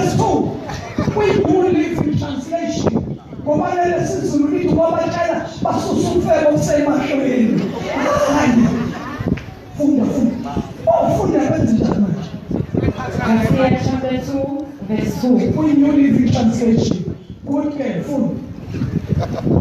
Verse 2 kwi-New Living Translation, ngoba leli siZulu lithi wabatshela basusa umfebo osemahlweni. Hayi, funda, funda, oh, funda. Kwenze njani manje? Hosea chapter 2, verse 2. Kwi-New Living Translation. Good girl, funda.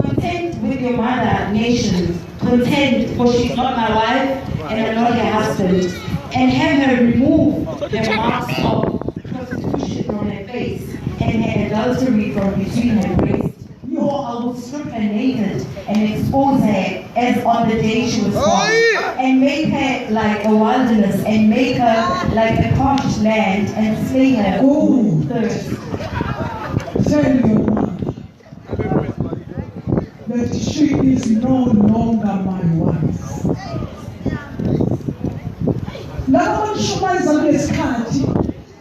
Contend with your mother, nations. Contend, for she is not my wife, and I'm not her husband. And have her remove her marks of prostitution from her face, and her adultery from between her breasts. For I will strip her naked and expose her as on the day she was born, and make her like a wilderness, and make her like a parched land, and slay her with thirst. Tell your mother that she is no longer my wife. Laba banishumayeza kulesikhathi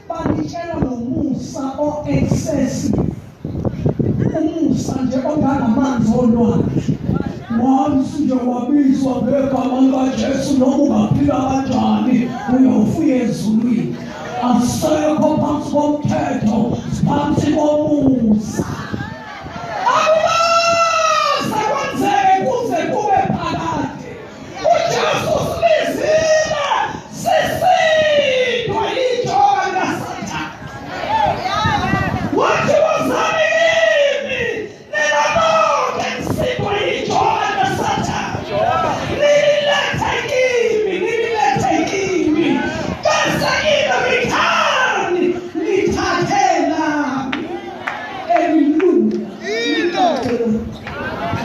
banitshela ngomusa o-excessive, umusa nje ongangamanzi olwandle. Once nje wabizwa ngegama likaJesu, noma ungaphila kanjani uyofika ezulwini. Asekho phansi komthetho, phansi komusa. Akukaze kwenzeke kuze kube phakade. UJesu usibizile sisindwa yijoka likaSathane. Wathi, wozani kimi nina bonke nisindwa yijoka likaSathane, nililethe kimi, nililethe kimi, bese ina ngithani lithathe lami elilula,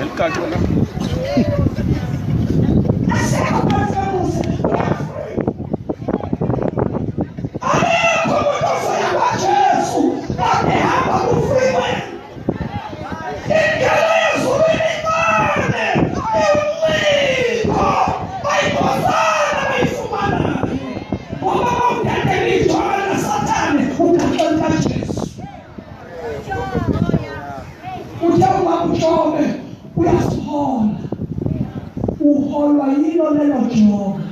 lithathe lami. Asekho phansi komusa, we are free. Akekho umuntu ozoya kwaJesu kade ehamba ku-freeway. Indlela yezulwini incane, iwuncingo, bayidosana bayifumanayo, ngoba bawudedela ijoka likaSathane ugaxe likaJesu. Uthe ubaba uJobe uyasihola, uholwa yilo lelo joka,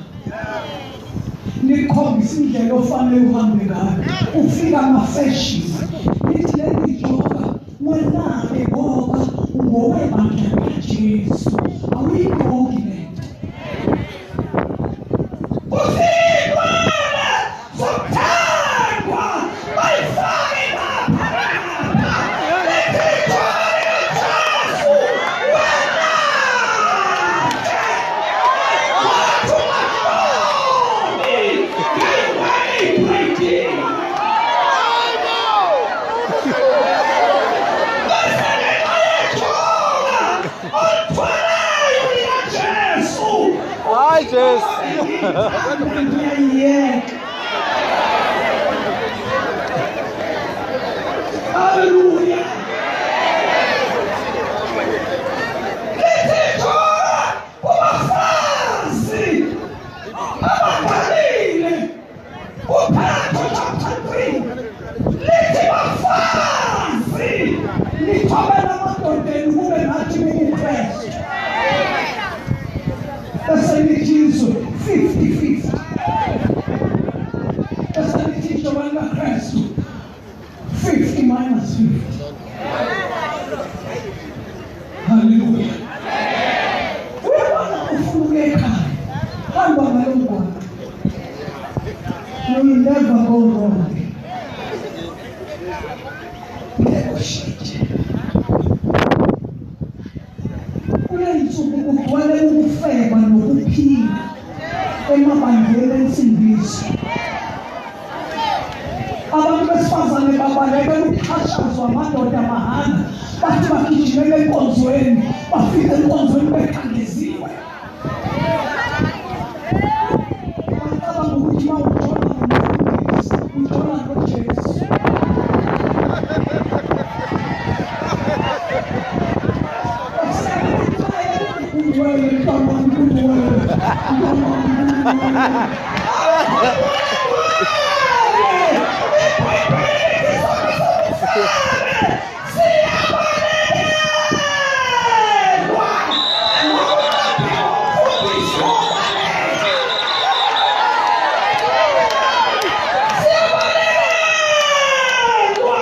likhombisa indlela ofanele uhambe ngayo. Ufika amafeshini, lithi leli joka, wena-ke ngoba ungowebandla likaJesu awuyigqoki lento. Ufika zokuthandwa bayifake lapha nalapha, lithi ijoka likaJesu, wena-ke wathi ungakuboni ngey'nwele ey'brayidini, bese ngenxa yejoka olithweleyo likaJesu. Hayi Jesu. Ngiyayiyeka. Haleluya. Lithi ijoka kubafazi ababhalile, uPetro chapter 3, lithi, bafazi, nithobela amadodeni kube ngathi kukuKristu. Bese lithi izwe 50-50, bese lithi ijoka likaKristu 50 minus 50. Haleluya. Uyabona, ufuna ukuya ekhaya, hamba ngalo mgwaqo, you will never go wrong. Ngeke ushintshe. Kuley'nsuku kugcwele ukufeba nokuphinga emabandleni ensindiso. Abantu besifazane babalekela ukuxhashazwa amadoda mahhala, bathi bagijimele enkonzweni, bafike enkonzweni bekhangeziwe. Bacabanga ukuthi uma ujola nomfundisi ujola noJesu. Kungcwele mntanami, kungcwele mntanami, kungcwele. Siyabalekelwa umfundisi wobaleka, siyabalekelwa.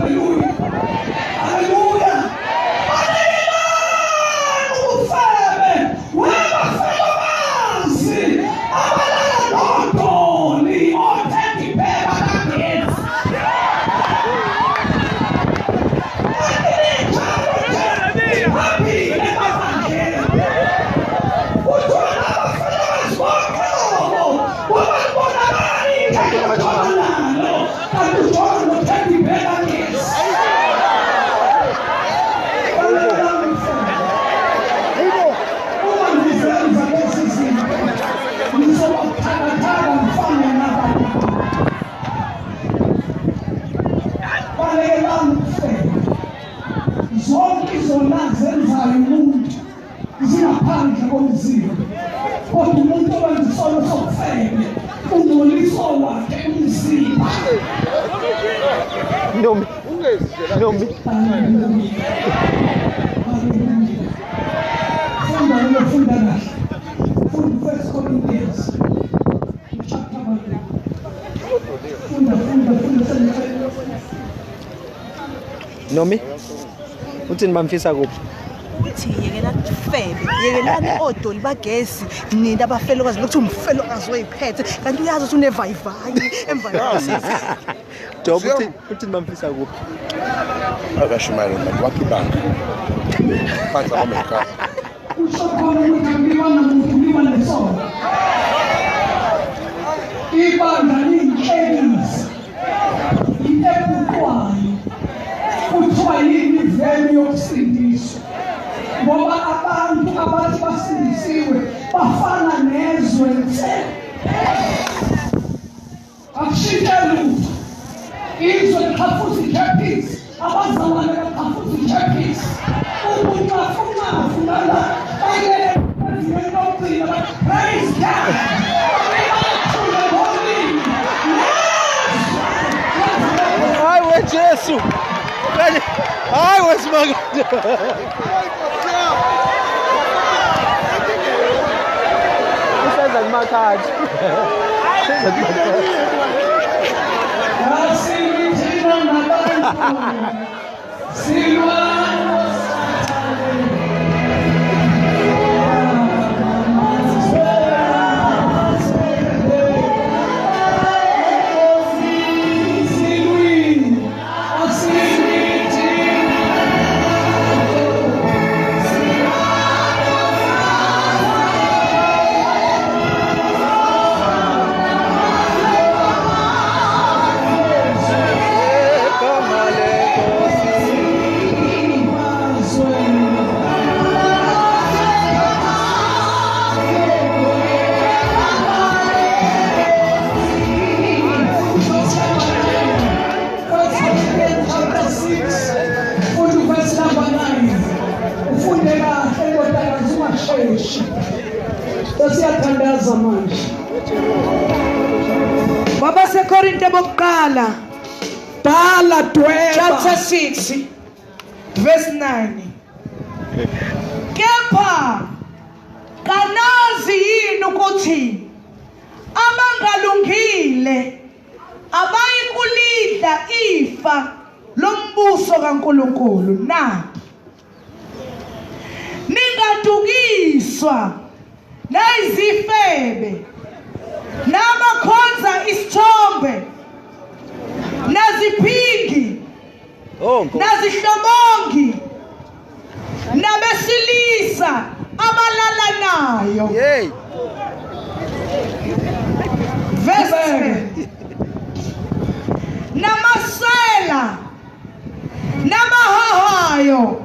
Haleluya, haleluya. Balekelani ubufebe webafelokazi abalala nodoli othenga iphepha kagesi. Iphambili emabandleni kuthiwa nabafelokazi boqobo ngoba kubonakala ikhekhe nalo kanti ujonga nothenga iphepha kagesi. Balekelani ubufebe. Uma ngizenza lezi zinto ngizoba buthakathaka ngifane nabanye. Balekelani ubufebe. Zonke izona zenzayo umuntu zingaphandle komzimba, kodwa umuntu owenza isono sobufebe ungcolisa wakhe umzimba. Ntombi. Ntombi. Haleluya, haleluya. Funda lelo, funda kahle, funda First Corinthians chapter 1. Funda, funda, funda, sengicela. Ntombi. Uthini bamfisa kuphi? Uthi yekelani ubufebe, yekelani odoli bagesi, nina abafelokazi. Lokuthiwa umfelokazi oyiphethe kanti uyazi ukuthi unevayivayi emva kwesisi. Job, uthini bamfisa kuphi? Akashumayela manje wakhe ibanga. Phansi abamekhaya. Kusho khona ukuthi kuliwa namuntu, kuliwa nesono. Ibandla liyinhlekisa, into ebuqwayo kuthiwa yini ivelu yokusindiswa, ngoba abantu abathi basindisiwe bafana nezwe nse, akushintshe lutho. Izwe liqhafuza itshephisi, abazalwane baqhafuza itshephisi, ubunxafunxafu nala bayele ezingeni lokugcina. Praise God, bathule ngolimi nezwe. Hayi we Jesu. Kanye. Hayi wesimangalo. Usenza kumakhadi. Usenza kumakhadi. Asilwi thina nabantu, silwa noSathane. Silwi, asilwi thina. Igama lenkosi. Mazwe. First Corinthians chapter 6, futhi verse number 9. Ufunde kahle, ndodakazi, ungasheshi. Sesiyathandaza manje. Kwabasekorinte bokuqala, Bhala, dweba. Chapter 6 verse 9: Kepha kanazi yini ukuthi abangalungile abayikulidla ifa lombuso kaNkulunkulu na? Ningadukiswa nayizifebe, nabakhonza isithombe, naziphingi, Oh Nkosi. nazihlobongi, nabesilisa abalalanayo. Yey. Verse 10: Namasela, nabahahayo,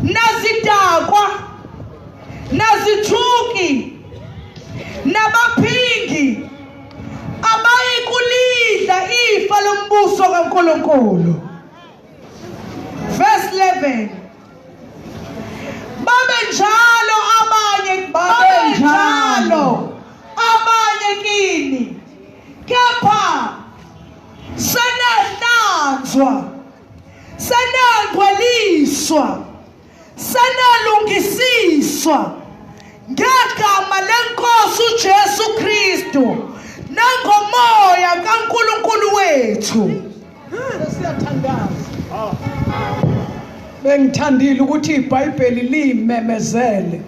nazidakwa, nazithuki, nabaphingi abayikulidla ifa lombuso kaNkulunkulu. Verse 11: Babe njalo abanye, babe njalo abanye kini, kepha senahlanzwa, senangcweliswa, senalungisiswa ngegama lenkosi uJesu Kristu nangomoya kaNkulunkulu wethu. Sesiyathandaza. Bengithandile ukuthi iBhayibheli limemezele.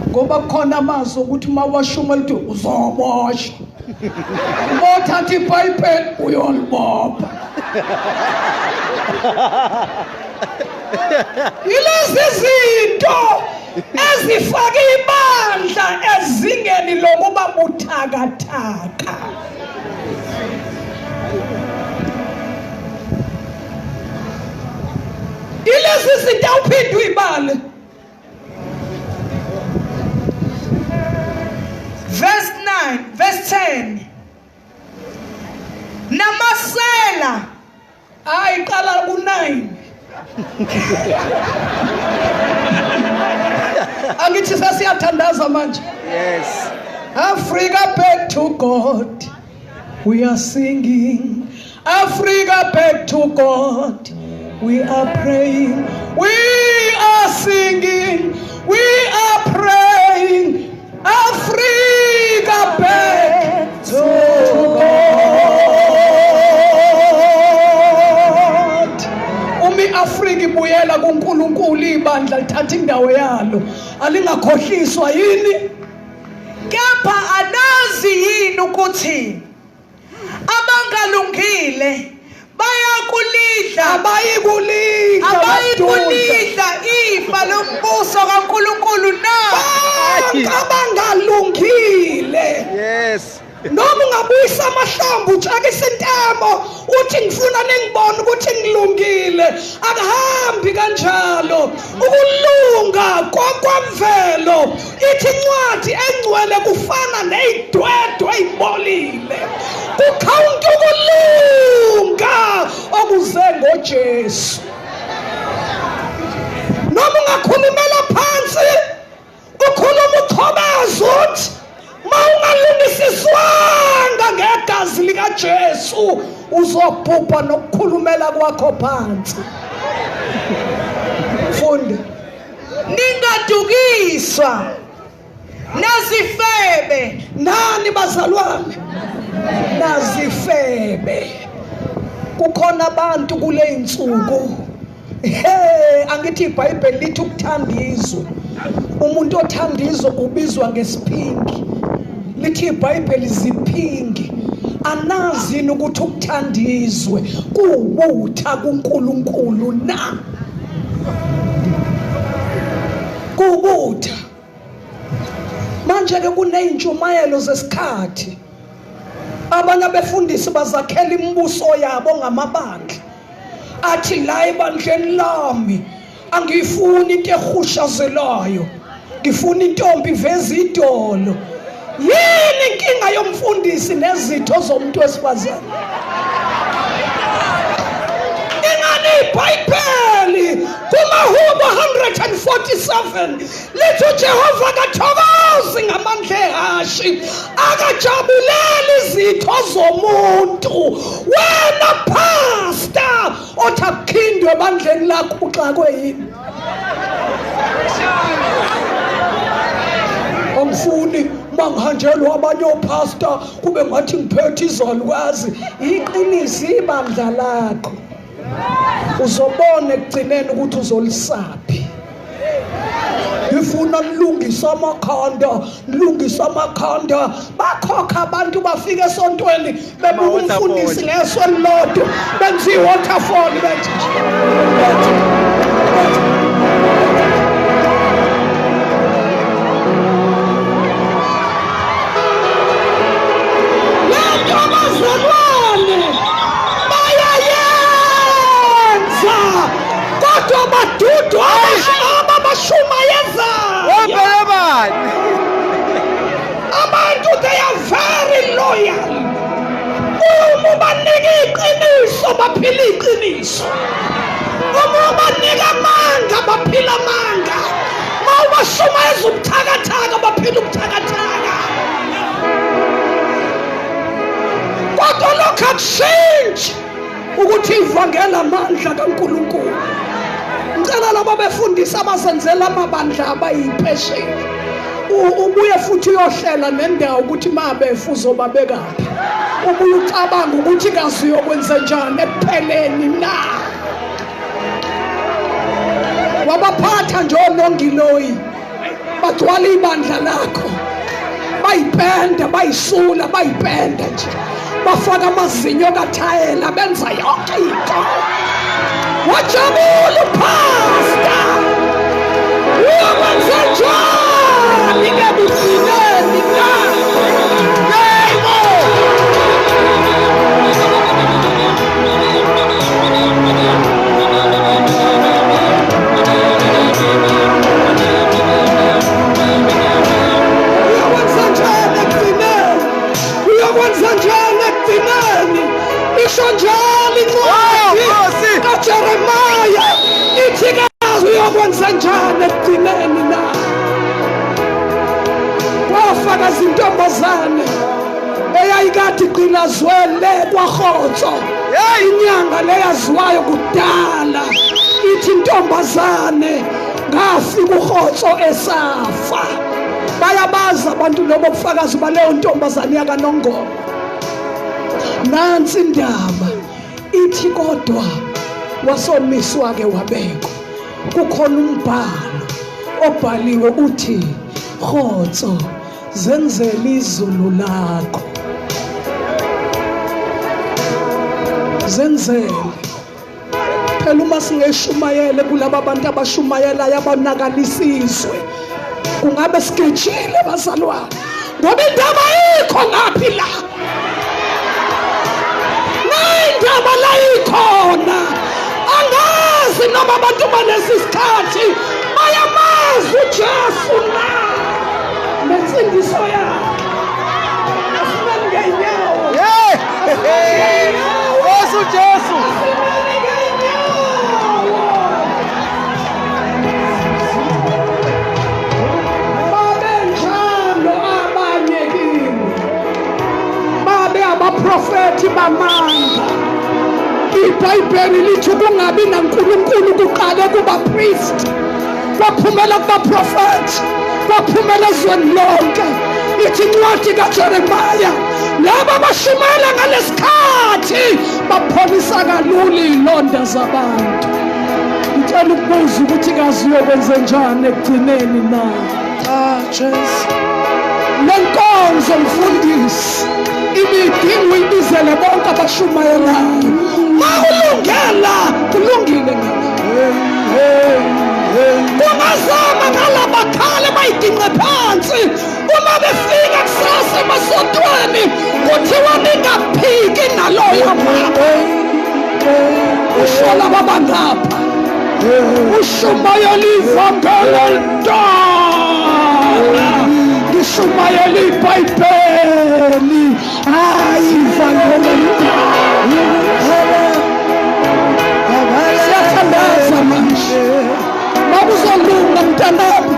Ngoba kukhona amazwi ukuthi uma washuma lithi uzoboshwa. Uma uthatha iBhayibheli uyolibopha. Yilezi zinto ezifaka ibandla ezingeni lokuba buthakathaka. Ilezi zinto awuphinde uyibale. Verse 9, verse 10. Namasela Hayi qala ku-9. Angithi sesiyathandaza manje. Yes. Africa back to God. We are singing. Africa back to God. We are praying. We are singing. We are praying. Africa back to God. Uma iAfrika ibuyela kuNkulunkulu ibandla lithatha indawo yalo. Alingakhohliswa yini? Kepha anazi yini ukuthi abangalungile bayakulidla Abayikulidla abayikulidla ifa lombuso kaNkulunkulu na? Bonke abangalungile. Yes. Noma ungabuyisa amahlombe utshakisa intamo uthi ngifuna ningibone ukuthi ngilungile akuhambi kanjalo ukulunga kokwemvelo ithi incwadi engcwele kufana neyidwedwe eyibolile kukhawunta ukulunga okuze ngoJesu noma ungakhulumela phansi ukhuluma uchobeza uthi ma ungalungisiswanga ngegazi likaJesu uzobhubha nokukhulumela kwakho phansi funda Ningadukiswa nazifebe nani bazalwane nazifebe kukhona abantu kule insuku he angithi iBhayibheli lithi ukuthanda izwe umuntu othanda izwe ubizwa ngesiphingi lithi iBhayibheli ziphingi anazi yini ukuthi ukuthanda izwe kuwubutha kuNkulunkulu na kuwubutha manje ke kuneyintshumayelo zesikhathi abanye abefundisi bazakhela imibuso yabo ngamabandla athi la ebandleni lami angiyifuni into ehushazelayo ngifuna intombi iveza idolo yini inkinga yomfundisi nezitho zomuntu wesifazane ingani ibhayibheli kumahubo 147 lithi uJehova akathokozi ngamandla ehashi akajabuleli izitho zomuntu wena pastor othi akukhindwe ebandleni lakho uxakwe yini angifuni mangihanjelwa abanye opastor kube ngathi ngiphethe izalukazi iqinise ibandla lakho uzobona ekugcineni ukuthi uzolisaphi ngifuna nilungise amakhanda nilungise amakhanda bakhokha abantu bafika esontweni bebuka umfundisi ngeso elilodwa benza i-waterfall bethi lento abazalwane bayayenza kodwa badudwa abashumayezayo abantu they are very loyal uma ubanika iqiniso baphila iqiniso uma ubanika amanga baphila amanga uma ubashumayeza ubuthakathaka baphila ubuthakathaka kodwa lokho akushintshi ukuthi ivangela amandla kaNkulunkulu ngicela laba befundisi abazenzela amabandla abayimpesheni Ubuye futhi uyohlela nendawo ukuthi mabefu uzobabekaphi. Ubuye ucabanga ukuthi kazi uyokwenza njani ekupheleni na. Wabaphatha nje onongiloyi bagcwala ibandla lakho, bayipenda bayisula bayipenda nje, bafaka amazinyo kathayela benza yonke into. Wajabula upastor, uyokwenza njani ekugcineni na? Yebo. Uyokwenza njani ekugcineni? Uyokwenza njani ekugcineni? Isho njalo incwadi kaJeremiya ithi kazi uyokwenza njani ekugcineni na? Kwafakaza intombazane eyayikade igqilazwe le kwaRhotso, inyanga leyaziwayo kudala, ithi intombazane ngafika uRhotso esafa. Bayabazi abantu lobo bufakazi baleyo ntombazane yakaNongoma. Nansi indaba ithi kodwa wasomiswa ke wabekwa. Kukhona umbhalo obhaliwe uthi Rhotso zenzele izulu lakho, zenzele. Phela uma singeshumayele kulaba bantu abashumayelayo abonakalisa izwe, kungabe sigejile bazalwane, ngoba indaba ikho ngaphi la? Indaba la ikhona. Angazi noma abantu balesi sikhathi bayamazi uJesu na nensindiso yakhe. Asimeni ngeenyawo. Nkosi uJesu. Asimeni ngeenyawo. Babenjalo abanye kini, babe abaprofethi bamanga. iBhayibheli lithi kungabi naNkulunkulu kuqale kubapriest, kwaphumela kubaprofethi, kwaphumela ezweni lonke. Ithi incwadi kaJeremiya laba abashumayela ngalesikhathi bapholisa kalula iy'londa zabantu. Ngicela ukubuza ukuthi kazi uyokwenze njani ekugcineni na? Jesu. Le nkonzo mfundisi ibidinga uyibizele bonke abashumayelayo. Makulungela kulungile ngala. Kungazama ngalabakhala bayidinqe phansi. Uma befika kusasa emasontweni kuthiwa ningaphiki naloyo mama. Usho laba bangapha, ushumayela ivangeli ntwana, ngishumayela iBhayibheli, hayi ivangeli ntwana. Siyathandaza manje, makuzolunga mntanami,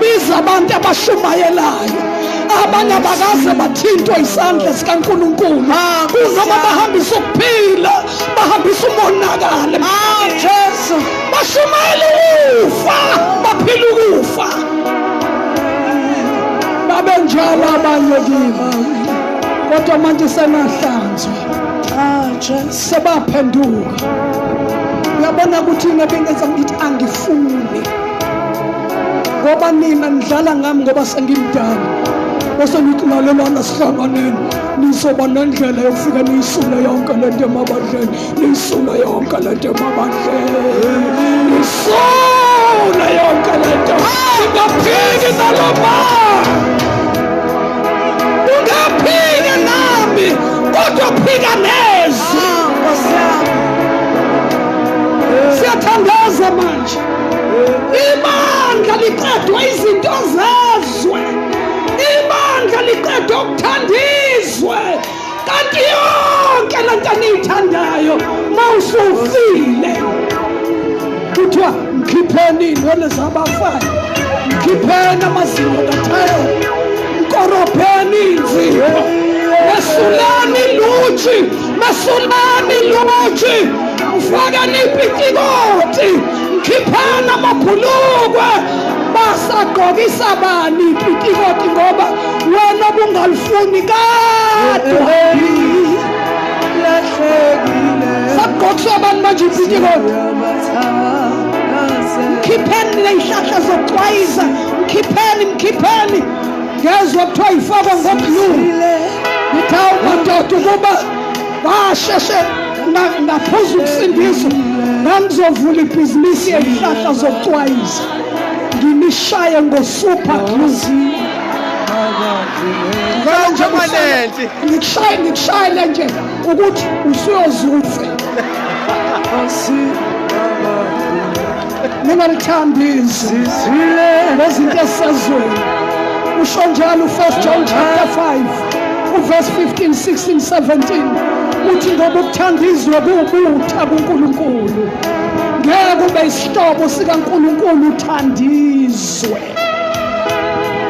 biza abantu abashumayelayo. Abanye abakaze bathintwe isandla sikaNkulunkulu, kunoma bahambisa ukuphila, bahambisa umonakalo. Jesu. Bashumayela ukufa, baphila ukufa. Babenjalo abanye kimi, kodwa manje senahlanzwa, Jesu. sebaphenduka. Uyabona ukuthi ngibengenza ngithi angifuni, ngoba nina nidlala ngami ngoba sengimdala. Bese nithi lalelana sihlanganeni, nizoba nendlela yokufika niyisule yonke lento emabandleni, niyisule yonke lento emabandleni, niyisule yonke lento. Ungaphiki naloma, ungaphiki nami, kodwa phika nezwi. Siyathandaza manje. Ibandla liqedwa izinto zezwe, ibandla liqedwa ukuthanda izwe, kanti yonke lento eniyithandayo mawusufile kuthiwa mkhipheni iy'nwele zabafayo, mkhipheni amazinyo kathayela, mkoropheni iy'nzipho, mesulani ilutshi, mesulani ilutshi, mfakeni ipitikoti, mkhipheni amabhulukwe. Basagqokisa bani ipitikoti ngoba wena obungalifuni kade sagqokiswa bani manje ipitikoti? Mkhipheni ley'hlahla zokuxwayisa, mkhipheni, mkhipheni. Ngezwa kuthiwa ifakwa ngoblue. Ngithi hawu madoda, ukuba basheshe ngaphuza ukusindiswa ngangizovula ibhizinisi yezihlahla zokuxwayisa, nginishaye ngo-super glue. Permanent. Ngikushaye, ngikushayele nje ukuthi usuyozufe. Ningalithandi izwe nezinto ezisezweni. Usho njalo u-1 John chapter 5 uverse 15 16 17, uthi ngoba ukuthanda izwe kuwubutha kuNkulunkulu. Ngeke ube isihlobo sikaNkulunkulu uthanda izwe.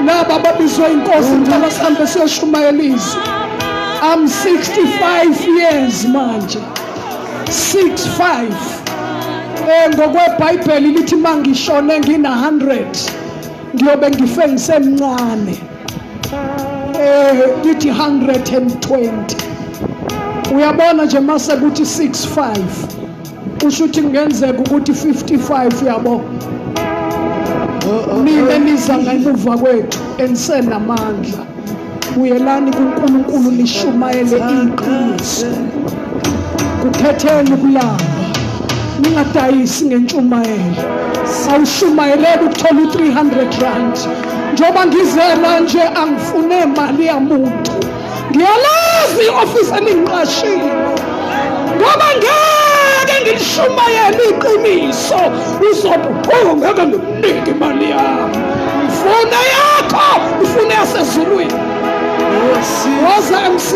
Laba ababizwe inkosi, ngicela sihambe siyoshumayela izwi. I'm 65 years manje, 65. NgokweBhayibheli lithi mangishone ngina 100 ngiyobe ngife ngisemncane. Lithi 120. Uyabona nje mase kuthi 65, kusho ukuthi kungenzeka ukuthi 55, yabo. Nina niza ngemuva kwethu enisenamandla, buyelani kuNkulunkulu, nishumayele iqiniso. Kukhetheni ukulamba, ningadayisi ngentshumayelo. Awushumayeleli ukuthola u-300 rand. Njengoba ngizela nje, angifune mali yamuntu. Ngiyalazi i-ofisi eningiqashile, ngoba ngeke ngilishumayele iqiniso uzobe, oh, ngeke ngimnike imali yami. Mfuna yakho, ifune yasezulwini. Woza MC.